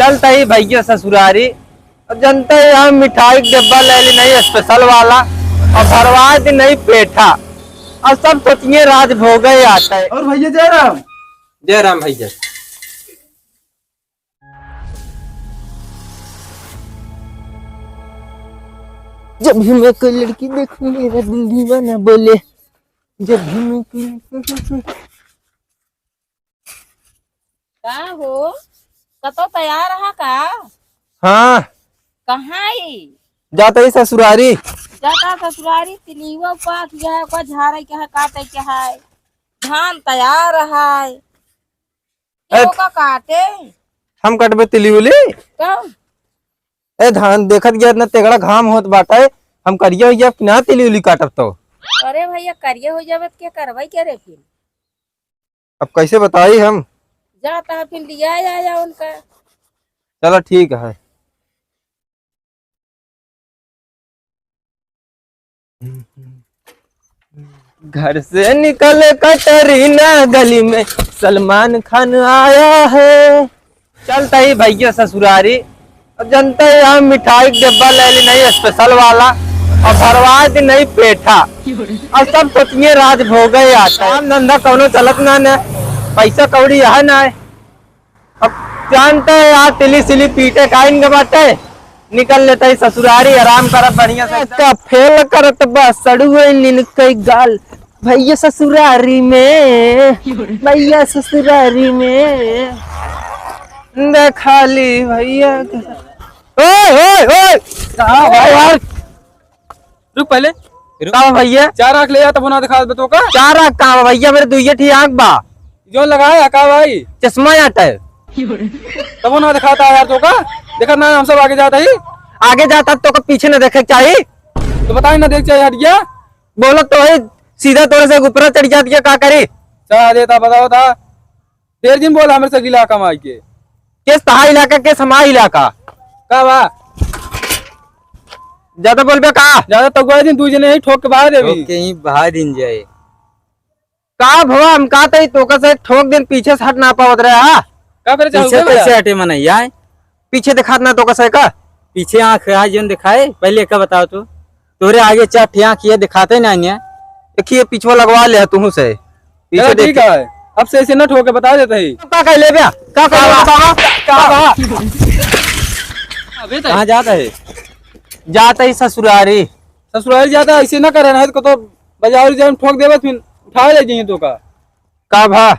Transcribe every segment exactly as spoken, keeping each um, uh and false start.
चलता ही भैया ससुरारी। अब जनता ही हम मिठाई के डिब्बा ले ली नहीं special वाला, और भरवा दी नहीं पेठा, और सब सोचिए राज भोगे आता है। और भैया जय राम। जय राम भैया। जब भी मैं कोई लड़की देखूं, मेरा दिल दीवाना बोले। जब भी मैं कोई का हो, कतो तैयार रहा का? हाँ। कहाँ आई? जाता ही ससुरारी। जाता ससुरारी, तिलियो पाक यह को झारे के है, काटे के है, धान तैयार है। ए, क्यों का काटे? हम कटबे तिली उली? कब? ए, धान देखत गया इतना तेगड़ा घाम होत बाटे, हम करिया हो जाब कि ना तिली उली काटब तो। अरे भैया, करिया हो जाबे तो क्या करवाई क्या रे फिर? अब कैसे बताई हम? जाता है फिर लिया आया उनका। चलो ठीक है। घर से निकल कटरीना, गली में सलमान खान आया है। चलता ही भैया ससुरारी। अब जनता ही हम मिठाई के डिब्बा ले ली नहीं special वाला, और भरवा दी नहीं पेठा, और सब सोचिए राज भोगे आता है। काम धंधा कौनो चलत ना न, पैसा कौड़ी है ना। अब जानते हैं यार, तिली सिली पीटे का इनके बाटे, निकल लेते ही ससुरारी, आराम करब बढ़िया से। का फेल करत बा सड़ुए निन कई गाल, भैया ससुरारी में, भैया ससुरारी में देखा ली भैया के। ओए, ओए, ओए! का भाई यार? रुक पहले। रुक। का भैया? चार आँख ले जा, तब ना दिखा दे तो का? चार आँख का भैया? मेरे दुइये ठी आँख बा। जो लगाए है का भाई? चश्मा आटा है। तब ना दिखाता है यार तो का? देखा ना, हम सब आगे जाता ही। आगे जाता तो का पीछे ना देखे के चाही? तो बताई ना, देख चाहे हट गया। बोलत तो है, सीधा तोरे से ऊपर चढ़ जाती है, का करी? चढ़ा देता, बताओ था। ढेर दिन बोला हमरे से इलाका में आइके। केस तहा इलाका, केस हमारा इलाका। का बा? ज्यादा बोलबे का? ज्यादा तो अगुआ दिन दू जने ही ठोक के बाहर देबी। ठोक के ही बाहर दिन जाए। का भवा, हम का तई तोका से ठोक दिन पीछे से हट ना पावत रहे, हा? का करे चाहू पीछे बे कैसे भैया? हटे मनैया, आए? पीछे दिखात ना तोका से का? पीछे आँख आ जन दिखाए, पहले का बताओ तो। तोरे आगे चार ठे आँख ये दिखाते ना, ने। देखिए, पीछवा लगवा ले, तुहू से। पीछे चलो, देख। ठीक है, अब से ऐसे न ठोके, बता देते ही। का कह ले बे? का कह ले, बतावा? का बा? अबे तो कहाँ जाता है? जाता ही ससुरारी। ससुरारी जाता है, ऐसे न करे, नहीं तो, तो बाजार जाए, ठोक देबे, फिर उठा ले जाइए तो का। का भा? हम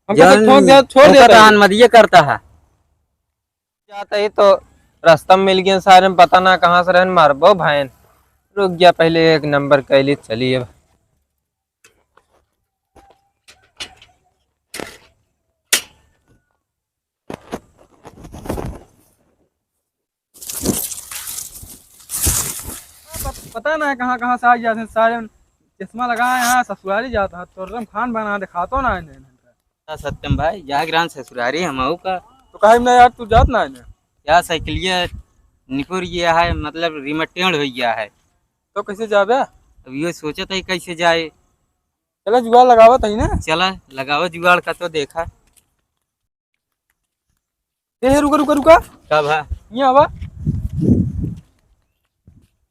तो जान ठोक दे, छोड़ ओका देता तो है। अनमदिये करता है। जाता ही तो रास्ता में मिल गया सारे में, पता ना कहाँ से रहन, मारबो भाईन। रुक गया, पहले एक नंबर कैली, चलिए। पत-, पता ना है कहाँ, कहाँ से आ जाते हैं सारे। चश्मा लगाए हैं, ससुरारी जाता है, तो रम खान बना दिखातो ना है। ना सत्यम भाई, जाग रहा ससुरारी हम आऊ का। तो काहे ना यार, तू जात ना है ना? यार, साइकिलिया निकुर गया है, मतलब रिमोट टेढ़ हो गया है। तो कैसे जाबे? अब ये सोचत है कैसे जाए। चला जुगाड़ लगावत है ना। चला लगावा जुगाड़ का तो देखा। ए, रुका, रुका, रुका। का भा? यहाँ आवा।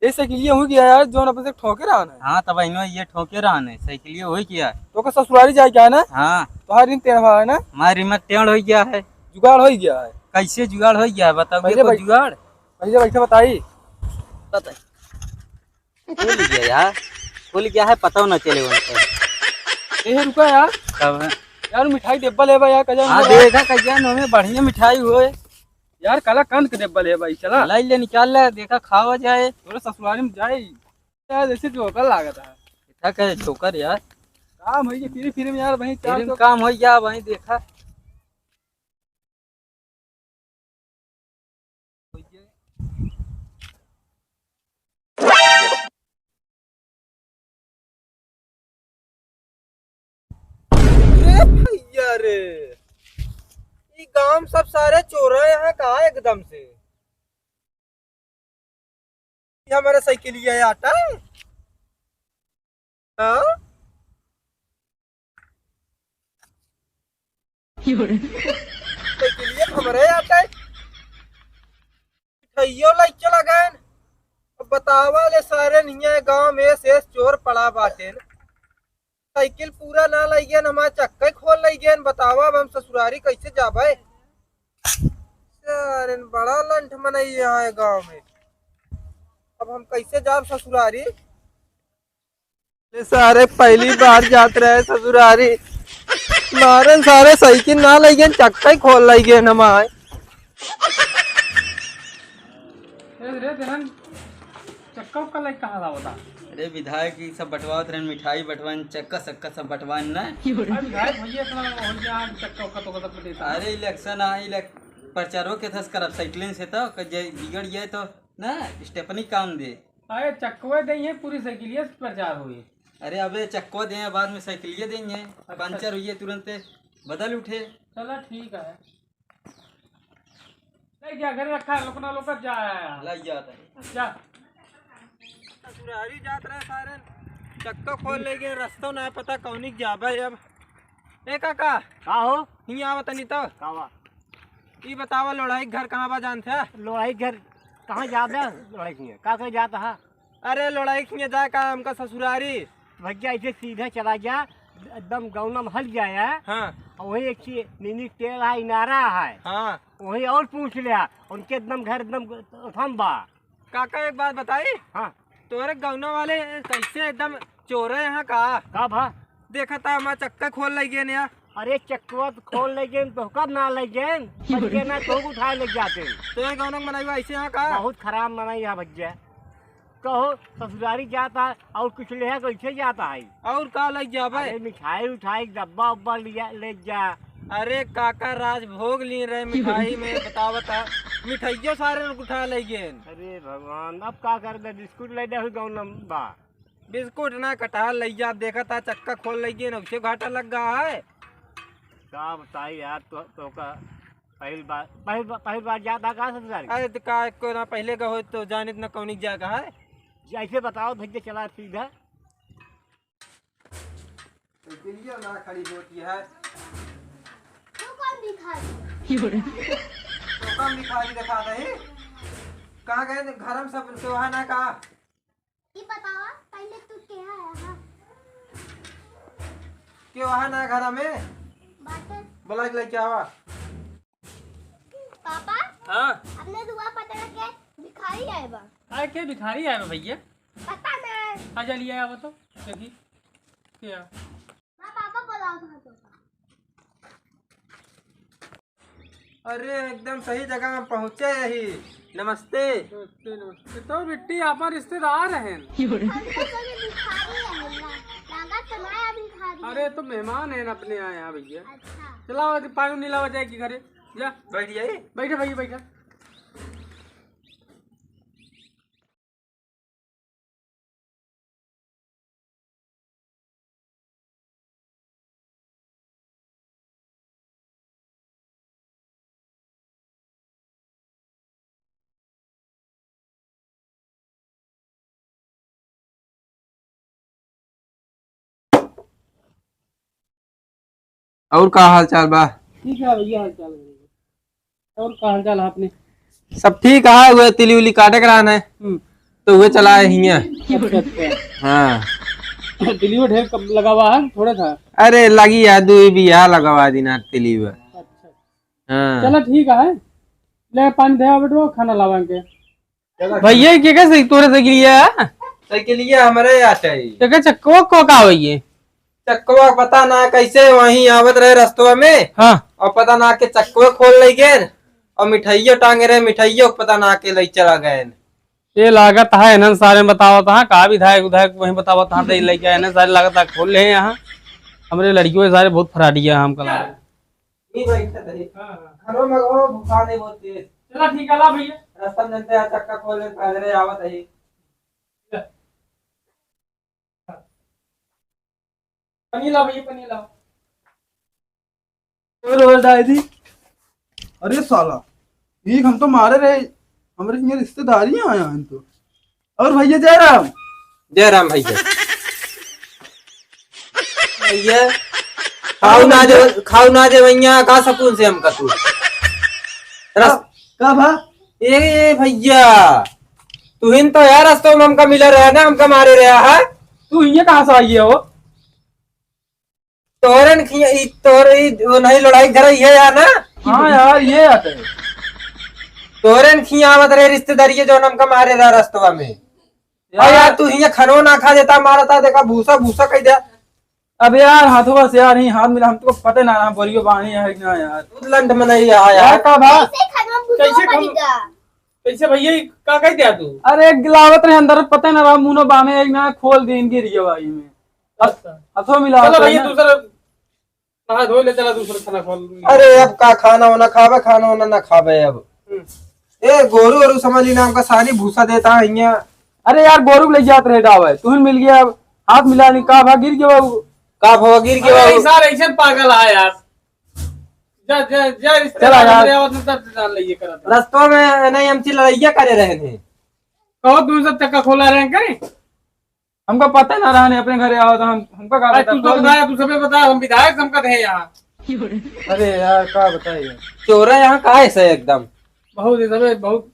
ए, साइकिलिया हो गया यार, जौन अपन से ठोके रहा ना। हाँ, तब इनो ये ठोके रहा ना, साइकिलिया हो गया। तो का ससुरारी जाए क्या है ना? हाँ। तो हर दिन टेढ़ है ना? हमारी रिमोट टेढ़ हो गया है। जुगाड़ हो गया है। कैसे जुगाड़ हो गया है, बताओ, पहले कोई भाई, जुगाड़? पहले बैठे बताई। बताई। खुल गया यार, खुल गया है, पता ना चले उनको। ए, रुका यार। कब है? यार, मिठाई डिब्बा लेबा यार, कजा हाँ, में देखा कजा नो में बढ़िया मिठाई होए। यार, कलाकंद के डिब्बा लेबा, चला। लाई ले, निकाल ले, देखा, खावा जाए। तोरे ससुरारी में जाए। यार, जैसे जोकर लागत है। इतना कहे जोकर यार। काम है ये, फ्री, फ्री में यार, वहीं चार फ्री में चौक काम हो गया, वहीं देखा। अरे भैया रे, ई गांव सब सारे चोर हैं यहाँ का एकदम से। ये हमारा साइकिलिया है, आटा है। हाँ? साइकिलिया हमारे आटा है। यो लइ चला गएन। अब बतावा ले सारे, निया गाँव में से चोर पड़ा बाटेन। साइकिल पूरा ना लइ गएन, हमार चक्का खोल लइ गएन। बतावा, अब हम ससुरारी कैसे जाबे? सारे बड़ा लंठ मनई है गाँव में, अब हम कैसे जाब ससुरारी? ले सारे, पहली बार जात रहे ससुरारी, मारन सारे साइकिल ना लइ गएन, चक्का ही खोल लइ गएन हमार। ए रे देनन, चक्का उक्का लइ कहाँ लावता? अरे विधायक, ई सब बंटवावत रहन, मिठाई बंटवाइन, चक्का सक्का सब बंटवाइन ना। अरे विधायक भैया, इतना हो गया, चक्का उक्का तो गलत देता। अरे इलेक्शन आ, इलेक-, प्रचारो के थस करब साइकिलें से तो, क-, जे बिगड़ जाए तो ना, स्टेपनी काम दे। अरे चक्कवे दे, ये पूरी साइकिलिया से प्रचार होई। अरे अबे चक्कवा दे, बाद में साइकिलिया देंगे, अच्छा। पंचर हुई है, तुरंते बदल उठे। चला ठीक है। ले जा, घरे रखा है, लोकना लोकत जा। लग जाता है। जा। ससुरारी जात रहे सारे, चक्का खोल लइ गएन, रस्ता ना पता कौनी के जाबे अब। ए काका। का हो? हियाँ आवा तनी तो। का बा? ई बतावा, लोढ़ाई के घर कहाँ बा जानत ह? लोढ़ाई के घर कहाँ जाबे? लोढ़ाई के घर का करे जात ह? अरे लोढ़ाई के घर जाए का हमका ससुरारी। भैया ऐसे सीधा चला जा, एकदम गौना महल जाए। हाँ। और वहीं एक ची-, मिनी टेल है, इनारा है। हाँ। वहीं और पूछ ले, उनके एकदम घर एकदम थम बा। काका एक बात बताई। हाँ। तोरे गौना वाले कैसे एकदम चोर है यहाँ का? का भा? देखा था हमार चक्का खोल लइ गएन यार। अरे चक्कवा तो खोल लइ गएन, तोहका ना लइ गएन, बच्चे ना तोहका उठाए लइ जाते। तो ये गौना के मनई ऐसे यहाँ का? बहुत खराब मनई है भैया। कहो ससुरारी जात है और कुछ लेहा कैसे जात है? और का लइ जाबे? अरे मिठाई उठाई डब्बा उब्बा लिया, ले जा। अरे काका राजभोग ली रहे मिठाई में, बतावत है मिठाइयों सारे लोग उठा लइ गएन। अरे भगवान, अब का करबे? बिस्कुट लइ जाहु गौना बा। बिस्कुट ना, कटहल लइ जा, देखत ह चक्का खोल लइ गएन, उसे घाटा लग गया है। का बताई यार, तो, तोहका पहिल बार, पहिल बा-, पहिल बार जात ह का ससुरारी? अरे तो का, को ना पहले का हो तो जानित ना कौनी जाए का है। जैसे बताओ भैया, चला सीधा। तो बिल्लियों ना खड़ी होती है। तू कौन भिखारी? तो कौन भिखारी दिखा रही? कहाँ गए घर में सब, तो है ना का? ई बतावा, पहले तू केहा है, हाँ? केहू है ना घर में? बाटे। बुला के लेके आवा। पापा? हाँ? अपने दुआ पटरा के भिखारी आए बा। आए के भिखारी आए बा भैया? पता ना। आ जा लिया आवा तो, देखी। क्या? हाँ, पापा बुलाओ था तो। अरे, एकदम सही जगह हम पहुँचे यही। नमस्ते। नमस्ते, नमस्ते। तो बिट्टी आपन रिश्तेदार हैं। हम तो सभी भिखारी हैं, ला-, लागत तो नया भिखारी है। अरे, तो मेहमान हैं अपने यहाँ, यहाँ भैया। अच्छा। चला, पानी नहीं लावा जाए कि घरे, जा। बैठ जाइए। बैठा भैया, बैठा। और का हाल चाल बा? ठीक है भैया, हाल चाल है। और का हाल चाल है अपने? सब ठीक है, वो तिली उली काटे के रहन है, हम्म। तो वो चला है हियाँ। अच्छा, अच्छा। हाँ। तिलियो ढेर कम लगा हुआ है, थोड़ा था। अरे लगी है, दो ही बीघा लगा हुआ है दिना तिली हुआ। अच्छा। हाँ। चला ठीक है, ले पानी दे बेटो, खाना लावांगे। भैया, के का साइकिल, तोरे साइकिल लिया है? साइकिल लिया हमारे यहाँ चाहिए। के का चक्कवा को का होइए? चक्कवा पता ना कैसे वहीं आवत रहे रस्तवा में। हाँ। और पता ना के चक्कवा खोल ले गए और मिठाइयो टांगे रहे, मिठाइयो पता ना के ले चला गए। ये लागत है इन्हन सारे बतावत हाँ, का विधायक उधायक वहीं बतावत हाँ, दे ले गए इन्हन सारे लागत है खोल ले यहाँ। हमरे लड़कियों सारे बहुत फराडिया हमका लागत। नहीं बैठा था। हाँ, हाँ। घरों में वो भूखा नहीं बहुत तेज। चला ठीक है, ला भैया। रास्ता में चलते हैं, चक्का खोल ले, पैदल ही आवत है। ले। पनीर ला भैया, पनीर ला। और, और दाई दी। अरे साला, ठीक हम तो मारे रहे, हमरे हियाँ रिश्तेदारी आया है तो। और भैया जय राम। जय राम भैया। भैया, खाऊ ना दे, खाऊ ना दे भैया, का सकून से हम कतू। रस का, का भा? ए भैया, तुहिन तो यार रस्तों में हमका मिला रहा ना, हमका मारे रहा है। तू हियाँ कहाँ से आई है हो? तोरन खिया, ई तोर ई वो नहीं लड़ाई घर ये यार ना। हाँ यार, ये आते हैं। तोरन खिया आवत रहे रिश्तेदारी, जो हमका मारे रहा रस्तवा में। और यार, तू हियाँ खानो ना खा देता, मारता, देखा भूसा भूसा कह दिया। अब यार, हाथों से यार, ही हाथ मिला, हम तो पता ना, ना बोलियो बानी है कि ना यार। खुद लंड में नहीं रहा यार। यार, का भा? कैसे खाना भूसा कैसे खा खम-, देगा? कैसे भैया, का कह दिया तू? अरे, गिलावत रहे अंदर, पता ना रहा, मुनो बाने एक ना खोल दीन गिर गया भाई में। अच्छा। हाथों मिला चलो होता है भैया, ना। दूसरा नहा धो ले, चला दूसरा खाना खा ले। अरे, अब का खाना वाना खावे, खाना वाना ना खावे अब। हम्म। ए, गोरू ओरू समझ ली ना, हमका सानी भूसा देता है हियाँ। अरे यार, गोरू के ले जात रहे डावे, तुहिन मिल गया, अब हाथ मिला नहीं, का भा गिर गया बाबू। का भा गिर गया अरे, बाबू। ई सार ऐसे पागल है यार। जा, जा, जा, रिश्तेदार चला यार। हमरे आवत न तब जान ले ये करत है। रस्तवा में नहीं, हमसे लड़ाइया करे रहे थे। कहो, तुम सब चक्का खोला रहे हैं कहीं? हमका पता ना रहा, नहीं अपने घरे आवा तो हम, हमका का अरे, पता, तू तो खोल बताया, तू सबे बता, हम विधायक समकत है यहाँ। अरे यार, का बताई यार। चोरा यहाँ का है से एकदम? बहुत, ये सबे बहुत